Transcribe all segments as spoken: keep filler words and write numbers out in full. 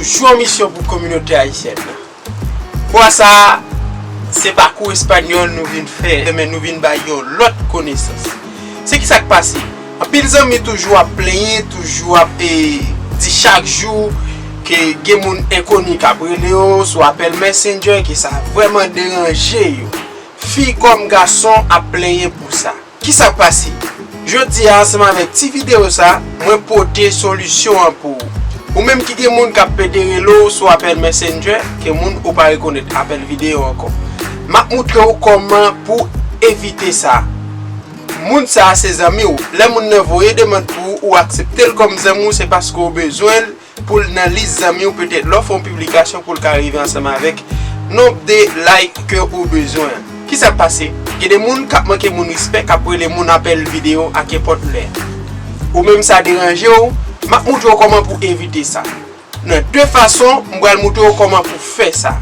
Jou an misyon pou kominote ayisyèn nan. Fwa sa a, se pa kou espanyòl nou vin fè, men nou vin bay yon lòt konesans. Se ki sa k pase? Anpil zanmi toujou ap plenyen, toujou ap, e, di chak jou ke gen moun enkoni k ap rele yo sou apèl Messenger, ke sa vrèman deranje yo. Fi kòm gason ap plenyen pou sa. Ki sa k pase? Jodi a, ansanm avèk ti videyo sa, mwen pote solisyon an pou ou. Ou menm ki gen moun k ap pede rele w sou apèl Messenger, ke moun ou pa rekonèt apèl videyo ankò. M ap moutre w kòman pou evite sa. Moun sa a se zanmi w. Lè moun nan voye demann pou ou, ou aksepte l kòm zanmi w, se paske w bezwen l pou l nan lis zanmi w, petèt lè w fè yon piblikasyon pou l ka rive ansanm avèk nonb de like ke ou bezwen an. Ki sa k pase? Gen de moun k ap manke moun respè, k ap rele moun apèl videyo a kenpòt lè. Ou menm sa deranje w, m ap moutre w kòman pou evite sa. Nan de fason, m pral moutre w kòman pou fè sa.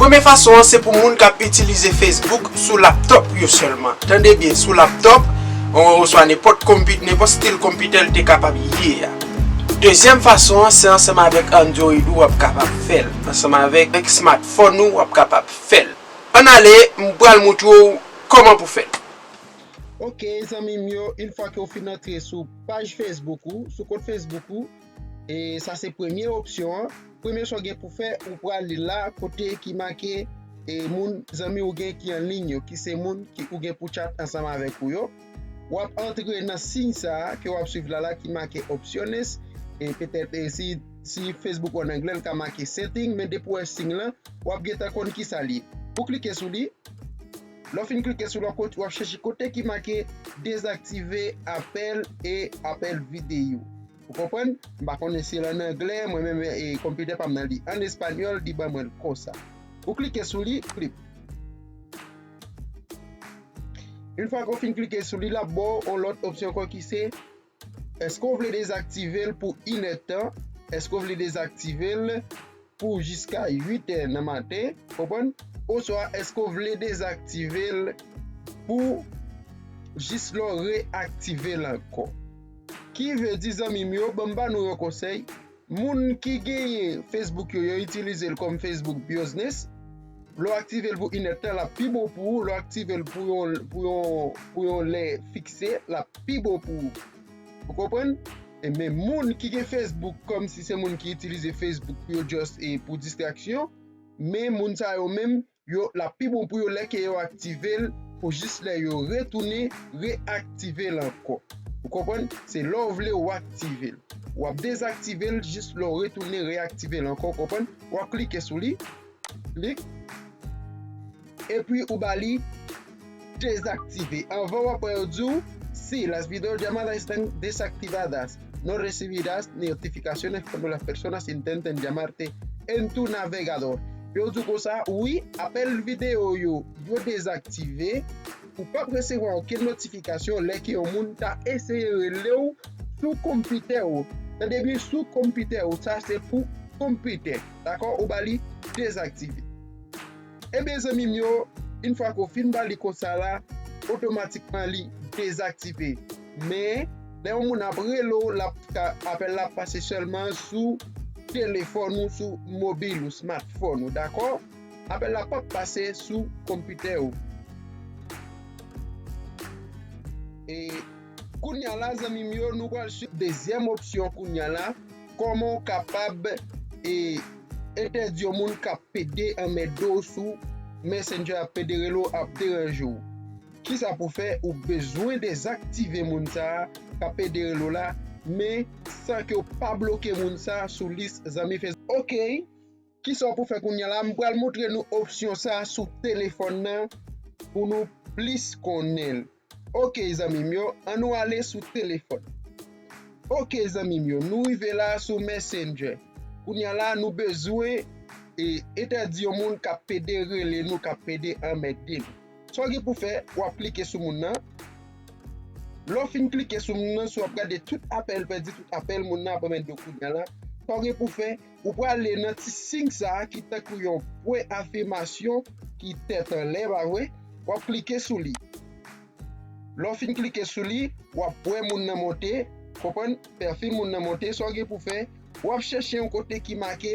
Premye fason an, se pou moun k ap itilize Facebook sou laptop yo sèlman. Tande byen, sou laptop, oswa nenpòt konpi-, nenpòt stil konpitè l te kapab ye a. Dezyèm fason an, se ansanm avèk Android ou w ap kapab fè l. Ansanm avèk, avèk smartphone ou w ap kapab fè l. Ann ale, m pral moutre w kòman pou fè l. Ok, zanmi m yo, yon fwa ke w fin antre sou paj Facebook ou, sou kont Facebook ou, e sa se premye opsyon an. Premye sa w gen pou fè, ou prale la kote ki make, e, moun, zanmi w gen ki an liy yo, ki se moun ki ou gen pou chat ansanm avèk ou yo. W ap antre nan siy sa a ke w ap swiv la la ki make opciones, e petèt, e, si, si Facebook ou an anglè, l ka make setting, men depi w wè siy lan, w ap gentan konn ki sa l ye. Ou klike sou li. Lè w fin klike sou l, w ap kot-, w ap chèche kote ki make dezaktive apèl e apèl videyo. Ou konprann? M pa konnen si l an anglè, mwen menm, e, konpitè pa m nan li an espanyòl, li ban mwen l konsa. Ou klike sou li, klip. Yon fwa ke w fin klike sou li, l ap ba w yon lòt opsyon ankò ki se, èske w vle dezaktive l pou inèdtan? Èske w vle dezaktive l pou jiska uit è nan maten? Konprann? Oswa èske w vle dezaktive l pou jis lè w reaktive l ankò? Ki vle di, zanmi m yo, ban m ba nou yon konsèy. Moun ki genyen Facebook yo, yo itilize l kòm Facebook Business. Lè w aktive l pou inèdtan, l ap pi bon pou ou. Lè w aktive l pou yon, pou yon, pou yon lè fikse, l ap pi bon pou ou. Ou konprann? E men moun ki gen Facebook kòmsi se moun ki itilize Facebook pou yo just e pou distraksyon, men moun sa yo menm, yo, l ap pi bon pou yo lè ke yo aktive l pou jis lè yo retounen reaktive l ankò. Ou konprann? Se lè w vle w aktive l. W ap dezaktive l jis lè w retounen reaktive l ankò, w konprann? W ap klike sou li. Klik. Epi ou ba li dezaktive. Anvan w ap wè yo di w, si las videollamadas están desactivadas, no recibirás notificaciones cuando las personas intenten llamarte en tu navegador. Yo di w konsa, wi, apèl videyo yo, yo dezaktive. Ou p ap resevwa okenn notifikasyon lè ke yon moun ta eseye rele w sou konpitè w. Tande byen, sou konpitè w, sa se pou konpitè. Dakò? Ou ba li dezaktive. Ebyen, zanmi m yo, yon fwa ke w fin ba li konsa la, otomatikman li dezaktive. Men, lè yon moun ap rele w, l ap ka, apèl la ap pase sèlman sou telefòn ou, sou mobil ou, smartphone ou, dakò? Apèl la p ap pase sou konpitè ou. E kounye a la, zanmi m yo, nou pral swiv dezyèm opsyon kounye a la, kòman w kapab, e, entèdi yon moun k ap pede anmède w sou Messenger, ap pede rele w, ap deranje w. Kisa pou fè? Ou bezwen dezaktive moun sa a k ap pede rele w la, men san ke w pa bloke moun sa a sou lis zanmi Facebook. Ok, kisa w pou fè kounye a la? M pral montre nou opsyon sa a sou telefòn nan pou nou plis konnen l. Ok, zanmi m yo, ann nou ale sou telefòn. Ok, zanmi m yo, nou rive la sou Messenger. Kounye a la, nou bezwen, e, entèdi yon moun k ap pede rele nou, k ap pede anmède nou. Sa w gen pou fè, w ap klike sou moun nan. Lè w fin klike sou moun nan, si w ap gade tout apèl pèdi, tout apèl moun nan ap anmède w kounye a la, sa w gen pou fè, ou prale nan ti siy sa a ki tankou yon pwen afimasyon ki tèt anlè, pa vre? W ap klike sou li. Lè w fin klike sou li, w ap wè moun nan monte, konprann? Pèfil moun nan monte, sa w gen pou fè, W ap chèche yon kote ki make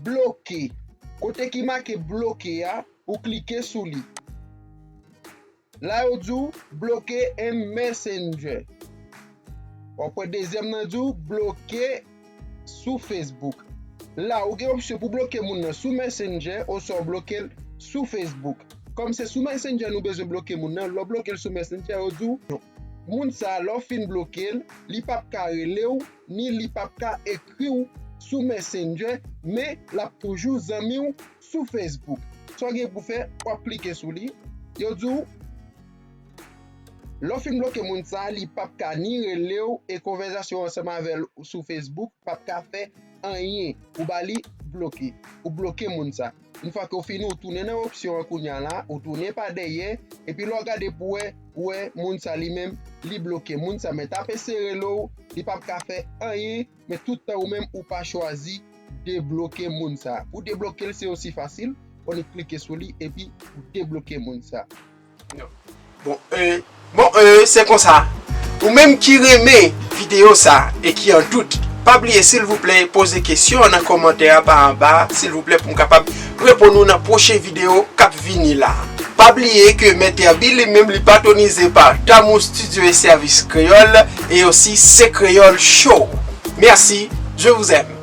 bloke. Kote ki make bloke a, ou klike sou li. La yo di w bloke in Messenger. W ap wè dezyèm nan di w bloke sou Facebook. La, ou gen opsyon pou bloke moun nan sou Messenger oswa w bloke l sou Facebook. Kòm se sou Messenger nou bezwen bloke moun nan, lè w bloke l sou Messenger, yo di w moun sa, lè w fin bloke l, li p ap ka rele w, ni li p ap ka ekri w sou Messenger, men l ap toujou zanmi w sou Facebook. Sa w gen pou fè, w ap klike sou li. Yo di w, lè w fin bloke moun sa, li p ap ka ni rele w e konvèsasyon ansanm avè l sou Facebook p ap ka fè anyen. Ou ba li bloke. Ou bloke moun sa. Yon fwa ke w fini, ou tounen nan opsyon an kounye a la, ou tounen pa dèyè, epi lè w gade pou wè, ou wè moun sa li menm, li bloke. Moun sa mèt ap eseye rele w, li p ap ka fè anyen, men tout tan ou menm ou pa chwazi debloke moun sa. Pou debloke l, se osi fasil, ou annik klike sou li, epi ou debloke moun sa. Bon, e, bon, e, se konsa. Ou menm ki renmen videyo sa e ki an dout, pa bliye silvouplè poze kesyon an nan kòmantè a pa anba, silvouplè, pou m kapab reponn ou nan pwochen videyo k ap vini la. Pa bliye ke Mèt Herby li menm li patronize pa Tamou Studio e Sèvis Kreyòl e osi Se Kreyòl Show. Mèsi, je vous aime.